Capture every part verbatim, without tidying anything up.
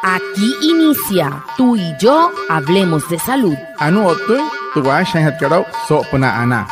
Aquí inicia Tú y yo hablemos de salud. Anuu o'ttüin tü waashajaainjatkat aa'u soo'opünaa anaa.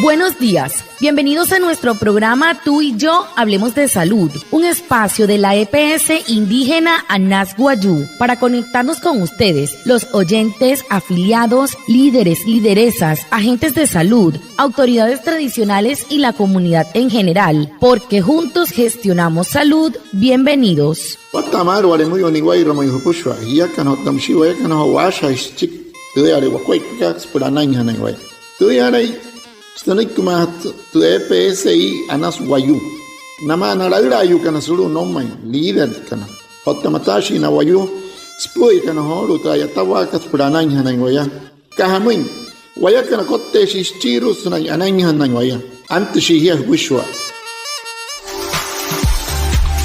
Buenos días. Bienvenidos a nuestro programa Tú y yo hablemos de salud, un espacio de la E P S indígena Anas Wayuu para conectarnos con ustedes, los oyentes, afiliados, líderes, lideresas, agentes de salud, autoridades tradicionales y la comunidad en general, porque juntos gestionamos salud. Bienvenidos. Watta'a maalü wale müyuu niwa'irua mayuu jüpüshua jiakana otta müshii wayakana joo waashajaashii süchiki tüüyale wakuaippakat süpüla anainjanain waya. Tüüyalai sünüikimaajatü tü E P S I Anas Wayuu namaa na laülaayuukana sulu'u noumain, líderkana otta mataashii na wayuu süpü'üyakana joolu'u tü a'yatawaakat süpüla anainjanain waya. Aka jamüin, wayakana kotteeshii süchiirua sünain anainjanain waya. Antüshii jia jüpüshua.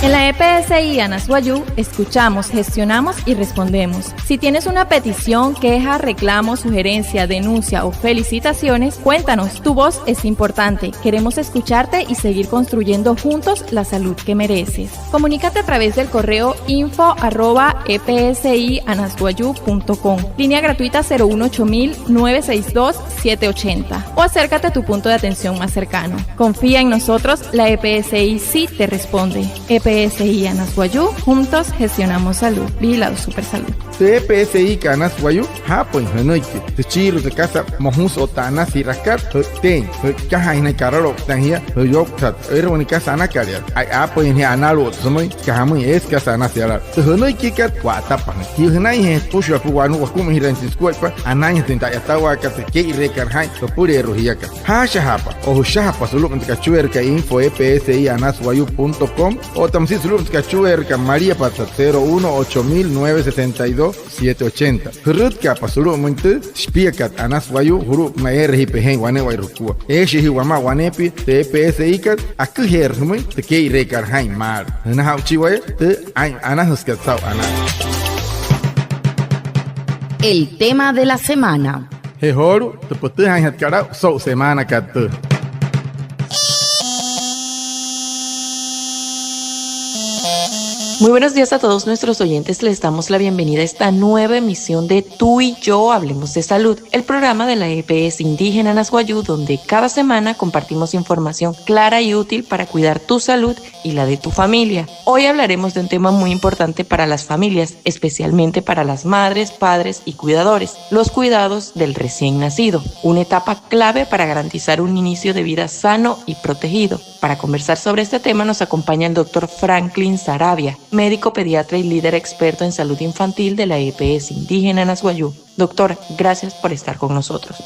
En la E P S I Anas Wayuu escuchamos, gestionamos y respondemos. Si tienes una petición, queja, reclamo, sugerencia, denuncia o felicitaciones, cuéntanos. Tu voz es importante. Queremos escucharte y seguir construyendo juntos la salud que mereces. Comunícate a través del correo info arroba E P S I Anas Wayuu punto com, línea gratuita cero uno ocho mil nueve seis dos siete ochenta, o acércate a tu punto de atención más cercano. Confía en nosotros, la E P S I sí te responde. E P S I Anas Wayuu, juntos gestionamos salud. Vigilado Supersalud. Tü E P S I-kat Anas Wayuu, jaapüin jünüiki süchiirua tü kasa mojusü otta anasü ji'rakat, jü'iteein, jü'ikajaain sünain karalouktain jia, jüyouktüsü, eere wane kasa anakalia, aapüin jia analu'ut sümüin, aka jamüin, eesü kasa anasü yalala. Tü jünüikikat, wa'atapajüin. Ji'yüjünainjee jüpüshua süpüla wakumajiraainjatüin sukuaippa anainjatüin tü a'yatawaakat tü kee'ireekat jaa'in süpüleerua jiakat. Jaashajaapa o jüshajapa sulu'umüin tü kachueerakat info E P S I Anas Wayuu punto com otta müsia sulu'umüin tü kachueerakat maliapatsat cero uno ocho mil nueve sesenta y dos siete ochenta. Jürütkaapa sulu'umüin tü shipiakat Anas Wayuu, julu'upünaa eere jia pejeein wane'ewai jukua. Eeshii jia wamaa waneepia tü E P S I-kat aküjeerü jümüin tü kee'ireekat jaa'in maalü. Jünaja'uchi waya tü aa'in anajüsükat saa'u anaa. El tema de la semana. Je joolu'u tü pütüjaainjatkat aa'u so'u semaanakat tüü. Muy buenos días a todos nuestros oyentes. Les damos la bienvenida a esta nueva emisión de Tú y yo hablemos de salud, el programa de la E P S indígena Anas Wayuu, donde cada semana compartimos información clara y útil para cuidar tu salud y la de tu familia. Hoy hablaremos de un tema muy importante para las familias, especialmente para las madres, padres y cuidadores: los cuidados del recién nacido, una etapa clave para garantizar un inicio de vida sano y protegido. Para conversar sobre este tema nos acompaña el doctor Franklin Sarabia, médico pediatra y líder experto en salud infantil de la E P S indígena Anas Wayuu. Doctor, gracias por estar con nosotros.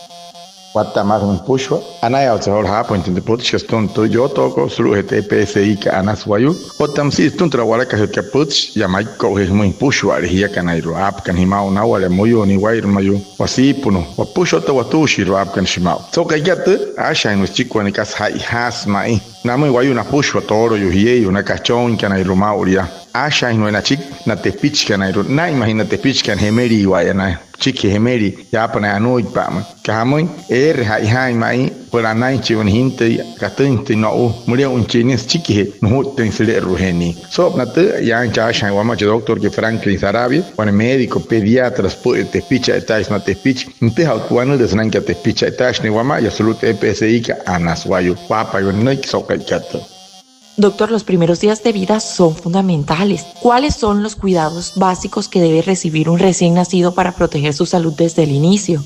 Watta'a maalü jüpüshua. Anayaawatse joolu'u jaapüinjatüin tü pütchikat sütüma tü yootookat sulu'ujee tü E P S I-kat Anas Wayuu. Otta müsia sütüma türa walakajeetkat pütchi yaa Maiko'ujee jümüin jüpüshua'ale jiakanairua aapakana jia maa'u, nawale müyuu niwa'irua mayuu, wasiipünuu, wapüshua otta watuushiirua aapakana shia maa'u. So'u ka'ikat tüü, aashajaain wane süchiki wane kasa ja'ijaasü ma'i. Namüin wayuu napüshua tooloyuu, jieyuu na kachooinkanairua maa'ulu yaa. Aashajaainjana waya nachiki na tepichikanairua, naa'inmajüin na tepichikana jemeliiwa'aya na. Süchikijee jemelii yaapünaa anuuipa'amüin. Aka jamüin, eere ja'ijaain ma'i süpüla anainjachin wane jintüi, katüinjatüin no'u, müle'uinjachin nia, süchikijee nujuittüin süle'eru'ujee nia. Soo'opünaa tüü, yaainjachi aashajaain wamaa chi doctorkai Franklin Sarabia, wane médico pediatra süpü'üya tepichi a'yataashi sümaa tepichi. Nütüjaa aa'u wanülüü sünainkat tepichi a'yataashi nia wamaa yaa sulu'u tü E P S I-kat Anas Wayuu. Waapaiwa nünüiki so'u ka'ikat tüü. Doctor, los primeros días de vida son fundamentales. ¿Cuáles son los cuidados básicos que debe recibir un recién nacido para proteger su salud desde el inicio?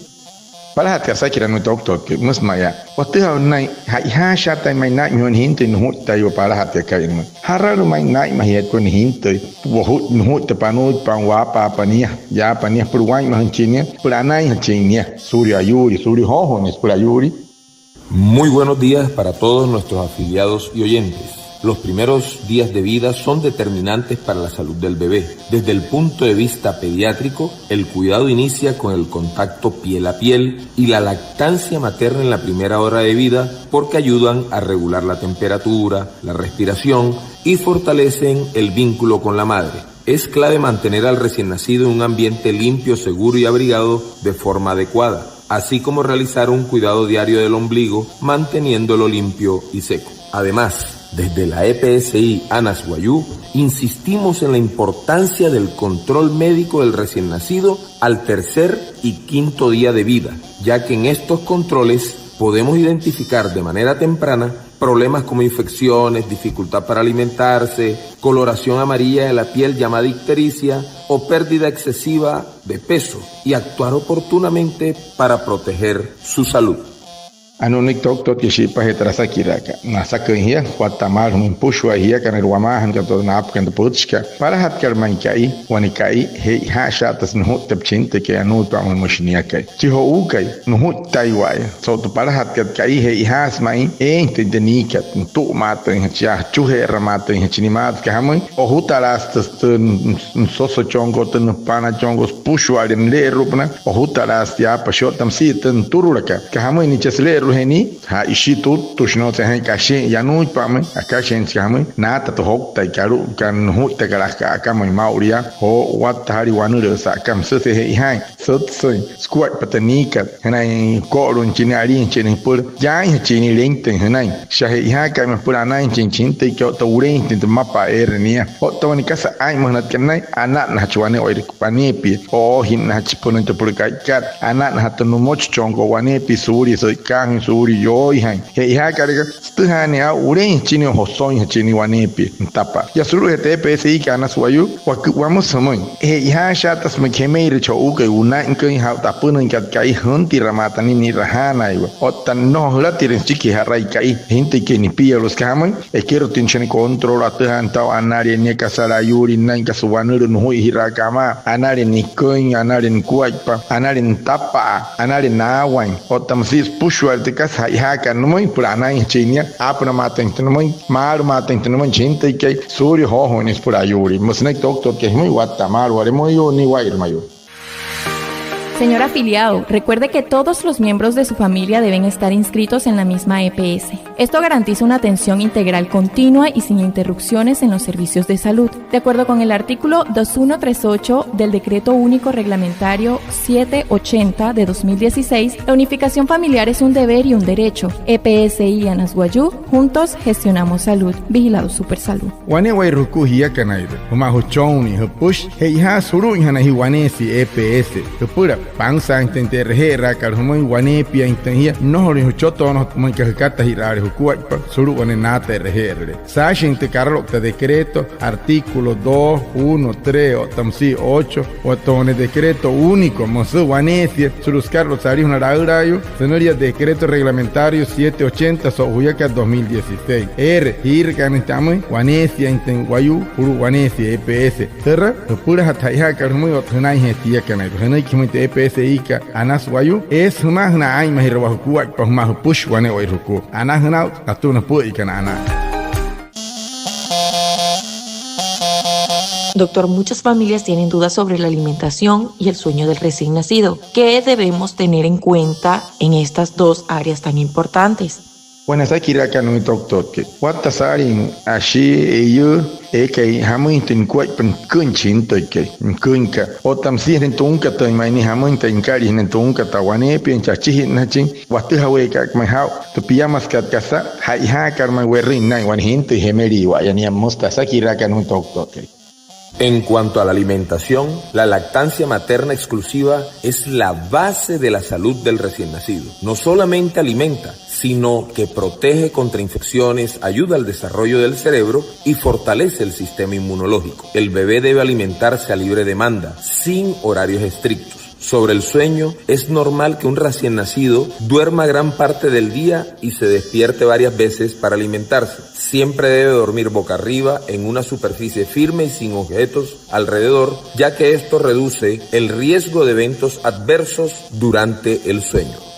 Palajatkat asakiraa nümüin tü doctorkai, müsü mayaa: watüjaa naa'in, ja'ijaashaatain ma'i naa'inmajüin wane jintüi nujuittaiwa, palajatkat ka'i nümüin. Jaralü ma'i naa'inmajiatka wane jintüi, wojut, nujuittapa anuuipa'amüin, waapaapa nia, yaapa nia, süpüla waa'inmajüinjachin nia, süpüla anainjachin nia suulia ayuulii, suulia joojooin nia süpüla ayuulii. Muy buenos días para todos nuestros afiliados y oyentes. Los primeros días de vida son determinantes para la salud del bebé. Desde el punto de vista pediátrico, el cuidado inicia con el contacto piel a piel y la lactancia materna en la primera hora de vida, porque ayudan a regular la temperatura, la respiración y fortalecen el vínculo con la madre. Es clave mantener al recién nacido en un ambiente limpio, seguro y abrigado de forma adecuada, así como realizar un cuidado diario del ombligo, manteniéndolo limpio y seco. Además, desde la E P S I Anas Wayuu, insistimos en la importancia del control médico del recién nacido al tercer y quinto día de vida, ya que en estos controles podemos identificar de manera temprana problemas como infecciones, dificultad para alimentarse, coloración amarilla de la piel llamada ictericia o pérdida excesiva de peso, y actuar oportunamente para proteger su salud. Anuu nünüiki toktotkai shi'ipajee tü asakiraakat. Nasaküin jia watta maalü jümüin süpüshua jiakanairua wamaajanakana otta naapakana tü pütchikat. Palajatkat ma'i ka'i, wane ka'i je'ijaashaata sünain nujuittapa chi jintüikai anuuipa'amüin, müshi niakai. Chi jo'uukai, nujuittaiwa'aya so'u tü palajatkat ka'i, je'ijaasü ma'i eeinjatüin tü niikat, nutu'umaatüinjachi yaa, achuje'eramaatüinjachi nima'at, süka jamüin, ojutalaasü tü, tü nüsosochonko, tü nüpanachonko, süpüshua'ale nüle'eru'upünaa, ojutalaasü yaapa shia otta müsia tü nüturulakat. Süka jamüin, nia chaa süle'eru'ujee nia, ja'ishi, tuttüshi, nnojotsü jaa'in kashin, yanuuipa'amüin, akashin, süka jamüin, naata tü jouktaikat alu'u, aka nujuittakat aka, aka ma'i maa'ulu yaa joo watta saalii wanülüü sa'aka. Müsüse je'ijaain, sütsüin sukuaippa tü niikat jünain jüko'oluin chi nia, aliin chi nia jüpüla, yaainjachin nia, leintüin jünain. Shia je'ijaakai mejepüla anainjachin chi jintüikai otta wuleeinjatüin tü mmapa'a eere nia. Otta wane kasa aa'inmajünatkat nünain, ana'najachi wane'ewai waneepia, o'oojinnajachi süpünüin tü süpüla ka'ikat, ana'najatü tü nümochichonko waneepia suulia sü'ikaajüin, suulia yooijain. Je'ijaakalaka, sütüjaanüin aa'u, wuleeinjachin nia, josoinjachin nia waneepia nütapa'a. Yaa sulu'ujee tü E P S I-kat Anas Wayuu, wakü-, wamüsü jümüin: je'ijaashaatasü müleka jemeirü chi jo'uukai wunainküin, jaa'u tü apünüinkat ka'i, jüntiramaata nia ni'rajaanaiwa otta nnojo jülatirüin süchikijee ja'rai ka'i, jintüikai nipialu'u. Süka jamüin, ekerotüinjachin control, atüjaanüin saa'u anale nia, kasa ayuulin naa'in, kasa wanülüü, nujuijiraa kamaa, anale niküin, anale nukuaippa, anale nütapa'a, anale naawain. Otta müsia süpüshua'ale tü kasa ja'ijaakat nümüin, süpüla anainjachin nia, aapünamaatüinjatü nümüin, maalümaatüinjatü nümüin chi jintüikai suulia joojüin nia süpüla ayuulin. Müsü nünüiki toktotkai jümüin watta maalü, wa'lemüinyuu, niwa'irumayuu. Señor afiliado, recuerde que todos los miembros de su familia deben estar inscritos en la misma E P S. Esto garantiza una atención integral, continua y sin interrupciones en los servicios de salud. De acuerdo con el artículo dos uno tres ocho del Decreto Único Reglamentario siete ochenta de dos mil dieciséis, la unificación familiar es un deber y un derecho. E P S I Anas Wayuu, juntos gestionamos salud. Vigilado Supersalud. Wane'ewai jukua jiakanairua, jümaa jüchonnii, jüpüshi, je'ijaasü sulu'uinjanain jia waneesia E P S jüpüla pansaainjatüin tü e'reje'eraakat jümüin, waneepiainjatüin jia, nnojolüin jüchotoonüinjatü müleka jükatajiraale jukuaippa sulu'u wane naata e'reje'erüle. Saashin tü karaloukta decreto, artículo dos, uno, tres otta müsia ocho, otta wane decreto único, müsü waneesia sulu'u sükaraloukta salijuna laülaayuu, sünülia decreto reglamentario siete ochenta so'u juyakat dos mil dieciséis. Eere jiirakanain tamüin, waneesiainjatüin wayuu sulu'u waneesia E P S. Türa jüpülajatü ja'ijaakat jümüin otta jünainjee tiakanairua. Jünüiki jümüin tü E P S I-kat Anas Wayuu, eesü jümaa jünain aa'inmajirawaa jukuaippa jümaa jüpüshi wane'ewai jukua. Anajüna aa'u natüma napü'üikana anaa. Doctor, muchas familias tienen dudas sobre la alimentación y el sueño del recién nacido. ¿Qué debemos tener en cuenta en estas dos áreas tan importantes? Wane asakiraaka nümüin toktotkai. Watta saalin ashii, eyüü, eekai jamüinjatüin nukuaippa nüküin chi jintüikai, nüküinka. Otta müsia sünain tunkatüin ma'i nia, jamüinjatüin nükalijünüin tunkataa, waneepiainjachin, achijinnajachin, watüjaweeka'a ma'i jaa'u tü piamasükat kasa ja'ijaakat ma'i we'rüin naa'in wane jintüi jemeliiwa'aya nia. Müsü tü asakiraaka nümüin toktotkai. En cuanto a la alimentación, la lactancia materna exclusiva es la base de la salud del recién nacido. No solamente alimenta, sino que protege contra infecciones, ayuda al desarrollo del cerebro y fortalece el sistema inmunológico. El bebé debe alimentarse a libre demanda, sin horarios estrictos. Sobre el sueño, es normal que un recién nacido duerma gran parte del día y se despierte varias veces para alimentarse. Siempre debe dormir boca arriba en una superficie firme y sin objetos alrededor, ya que esto reduce el riesgo de eventos adversos durante el sueño.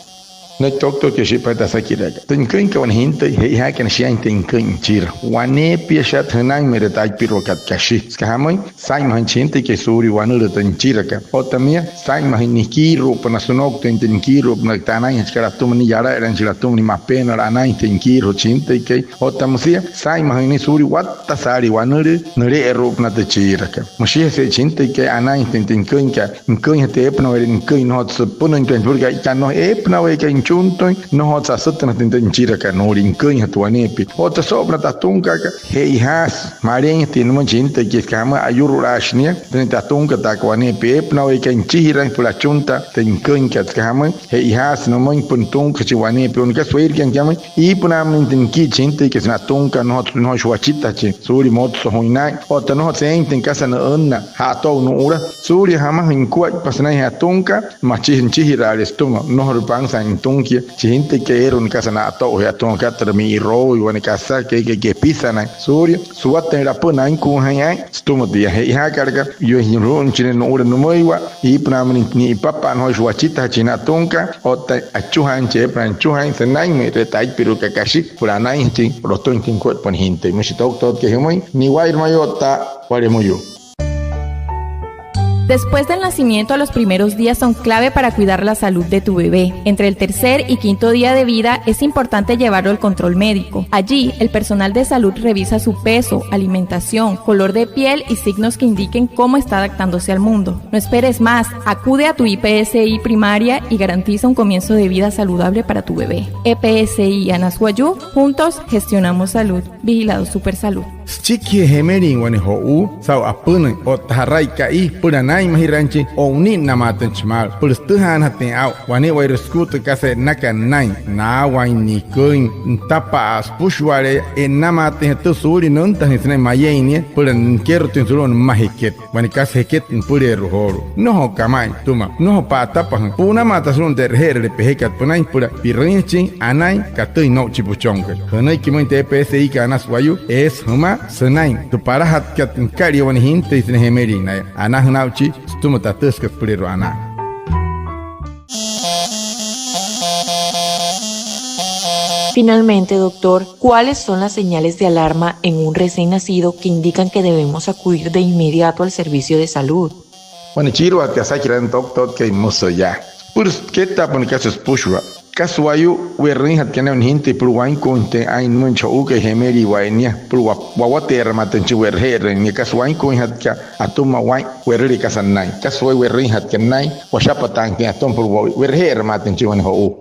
Nünüiki toktotkai shi'ipaja tü asakiraaka. Tü nüküinkat wane jintüi, je'ijaakana shiainjatüin nüküin nüchira. Waneepia shia tü jünainmüinre tü aipiruakat kashi. Süka jamüin, saa'inmajüin chi jintüikai suulia wanülüü tü nüchirakat. Otta müsia, saa'inmajüin nikiiru'upünaa, sünouktüin tü nikiiru'upünaa, tü anainjachikat atüma nia, yala'ilainjachikat atüma nia, mapeena anainjatüin nikiiru'u chi jintüikai. Otta müsia, saa'inmajüin nia suulia watta saalii wanülüü nüle'eru'upünaa tü chiirakat. Müshiajese chi jintüikai anainjatüin tü nüküinkat, nüküinjatü eepünaweere nüküin, nnojotsü süpünüinjatüin süpüla ka'ikat, nnojo eepünaweekai, achuntüin, nnojotsü asütünajatüin tü nüchirakat nuulia, nüküinjatü waneepia. Otta soo'opünaa tü atunkaakat, che'ojaasü maleeinjatüin nümüin chi jintüikai, süka jamüin ayurulaashi nia sünain tü atunkataakat waneepia. Eepünaa wayuu eekai nüchijiraain süpüla achuntaa tü nüküinkat, süka jamüin che'ojaasü nümüin süpüla nütunkajachin waneepia. Wane kasa weirikana kamüin, iipünaamüin tü nikii chi jintüikai sünain atunkaa, nnojotsü, nnojoishi wachitajachin suulia motsojuin naa'in. Otta nnojotsü eeinjatüin kasa nü'ünnaa ja'ato'u nu'ula suulia jamajüin nukuaippa sünainjee atunkaa. Machi nüchijiraale sütüma, nnojorule pansaain nütunkia. Chi jintüikai, eere wane kasa na'ato'ujee atüma, aka türa mi'iroui, wane kasa, keekai kepisanain suulia suwatüinrüle apüna ainkuujain aa'in sütüma tia. Che'ojaakalaka, yu'unchine nu'ula nümüiwa, iipünaamüin ni'ipapa'a, nnojoishi wachitajachin atunkaa. Otta achujaainjachi, eepünaa nüchujaain sünainmüin tü aipiru'ukat kashi süpüla anainjachin lotüinjatüin nukuaippa wane jintüi. Müshi toktotkai jümüin, niwairü mayor otta wale müyuu. Después del nacimiento, los primeros días son clave para cuidar la salud de tu bebé. Entre el tercer y quinto día de vida es importante llevarlo al control médico. Allí, el personal de salud revisa su peso, alimentación, color de piel y signos que indiquen cómo está adaptándose al mundo. No esperes más, acude a tu I P S I primaria y garantiza un comienzo de vida saludable para tu bebé. E P S I Anas Wayuu, juntos gestionamos salud. Vigilado Supersalud. Süchikijee jemelin wane jo'uu saa'u apünüin otta ja'rai ka'i süpüla naa'inmajiraainjachin o'uninnamaatüinjachin maalü, süpüla sütüjaanajatüin aa'u wane'ewai sukua tü kasa e'nnakat nünain, naawain, niküin, nütapa'a, süpüshua'ale'eya. E'nnamaatüinjatü suulia nüntajüin sünain mayein nia süpüla nikerotüin sulu'u nümaa jeket, wane kasa jeket nüpüleerua joolu'u. Nnojo kama'ain sütüma, nnojo pa'atapajüin. Pu'unamaata sulu'umüin tü e'reje'erüle pejekat pünain süpüla pi'rüinjachin anain katüin no'u chi püchonkai. Jünüiki müin tü E P S I kat Anas Wayuu, eesü jümaa sünain tü palajatkat nükalia wane jintüi sünain jemelin naya. Anajüna aa'uchi sütüma tü atüjüsükat süpüleerua anaa. Finalmente, doctor, ¿cuáles son las señales de alarma en un recién nacido que indican que debemos acudir de inmediato al servicio de salud? Wane chiiruajatkat asakiraa tü toktotkai, müsü yaa: süpüla kettaapa wane kasa süpüshua, kasa wayuu we'rüinjatkat naya wane jintüi süpüla wainkuuinjatüin aa'in nümüin chi jo'uukai jemelin waa'in nia süpüla wa- wawateeramaatüin chi we'raje'erüin nia. Kasa wainkuuinjatkat atüma waa'in we'rüle kasa nünain, kasa wayuu we'rüinjatkat nünain washapataainjatüin atüma süpüla wa- we'raje'eramaatüin chi wane jo'uu.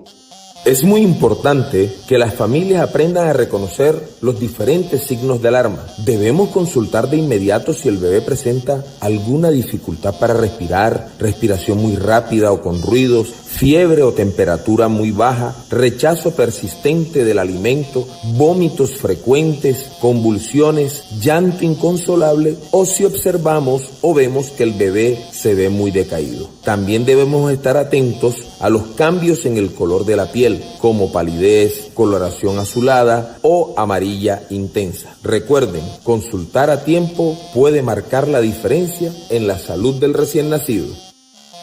Es muy importante que las familias aprendan a reconocer los diferentes signos de alarma. Debemos consultar de inmediato si el bebé presenta alguna dificultad para respirar, respiración muy rápida o con ruidos, fiebre o temperatura muy baja, rechazo persistente del alimento, vómitos frecuentes, convulsiones, llanto inconsolable o si observamos o vemos que el bebé se ve muy decaído. También debemos estar atentos a los cambios en el color de la piel, como palidez, coloración azulada o amarilla intensa. Recuerden, consultar a tiempo puede marcar la diferencia en la salud del recién nacido.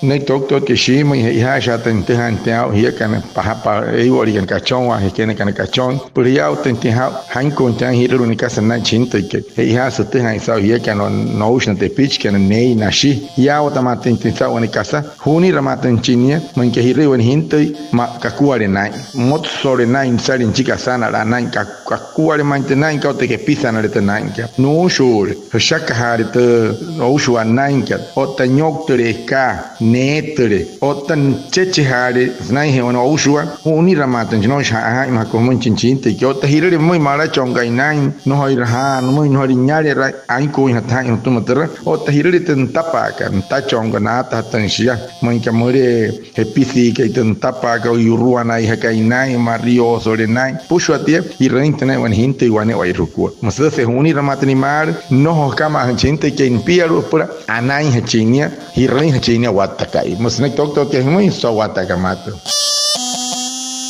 Nünüiki toktotkai, shiimüin che'ojaashaatüin nütüjaanüin tü aa'u jiakana, paja, pa- eiwa'ulikana kachon, wa'ajekenakana kachon, süpüla jiyaawatüinjatüin jaa'u jainkuuinjatüin aa'in ji'rüle wane kasa nünain chi jintüikai. Che'ojaasü jütüjaain saa'u jiakana, noushu na tepichikana, nei, nashi. Jiyaawatamaatüinjatüin saa'u wane kasa, ju'uniramaatüinjachin nia, müin aka ji'rüle wane jintüi maa kakuale naa'in, motsole naa'in, nüsale nüchiki asanalaa naa'in, ka- kakuale ma'i tü naa'inkat otta kepisanale tü naa'inkat, nuushuule, jüshakajaale tü oushua naa'inkat otta niyouktüle ekaa, neetüle otta nüchechejaale sünainjee wane oushua. Ju'uniramaatüinjachin, nnojoishi ja'ajaa'inmajaka jümüin chi jintüikai. Otta ji'rüle pümüin malachonkai naa'in, nnojoire jaa'in nümüin, nnojoire niyaleraain, ainkuuinjatü jaa'in jütüma türa. Otta ji'rüle tü nütapa'akat, nütachonkat, naatajatüin shia, müin aka müle jepisiikai tü nütapa'akat, yuruwanaijakai naa'in, marioosole naa'in, süpüshua tia, ji'rüinjatü naa'in wane jintüi wane'ewai jukua. Müsüjese ju'uniramaatüin maalü, nnojo akama'ajüin chi jintüikai nipialu'u süpüla anainjachin nia, ji'rüinjachin nia watta ka'i. Müsü nünüiki toktotkai jümüin, so'u watta aka maa tü.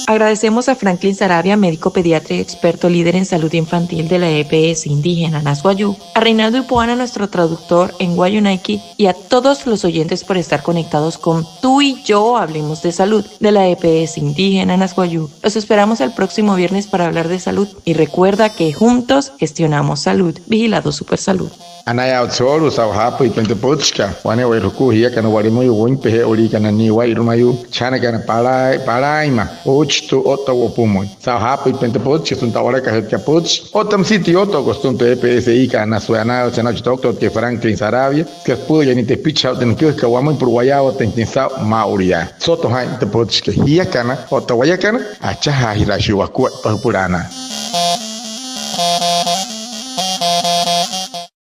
Agradecemos a Franklin Sarabia, médico pediatra y experto líder en salud infantil de la E P S indígena Anas Wayuu, a Reinaldo Ipuana, nuestro traductor en wayuunaiki, y a todos los oyentes por estar conectados con Tú y Yo Hablemos de Salud de la E P S indígena Anas Wayuu. Los esperamos el próximo viernes para hablar de salud. Y recuerda que juntos gestionamos salud. Vigilado Supersalud. Anayaawatse joolu'u saa'u jaapüitpain tü pütchikat wane'ewai jukua jiakana wa'lemüin wüinpeje'ewaliikana nia waa'irua mayuu chajanakana palaa-, palaainma, uuchitu otta wopumüin. Saa'u jaapüitpain tü pütchikat sütüma tü a'walakajütkat pütchi otta müsia tü yootokot sütüma tü E P S I-kat, anasü anayaawatse anayaawatse tü doctorkai Franklin Sarabia, süka süpü'üya nia tü espichaja'utünüin aküjakat wamüin süpüla wayaawateeinjatüin saa'u maa'ulu yaa. Soto jaa'in tü pütchikat jiakana otta wayakana, achajaajiraashii wakuaippa jüpüla anaa.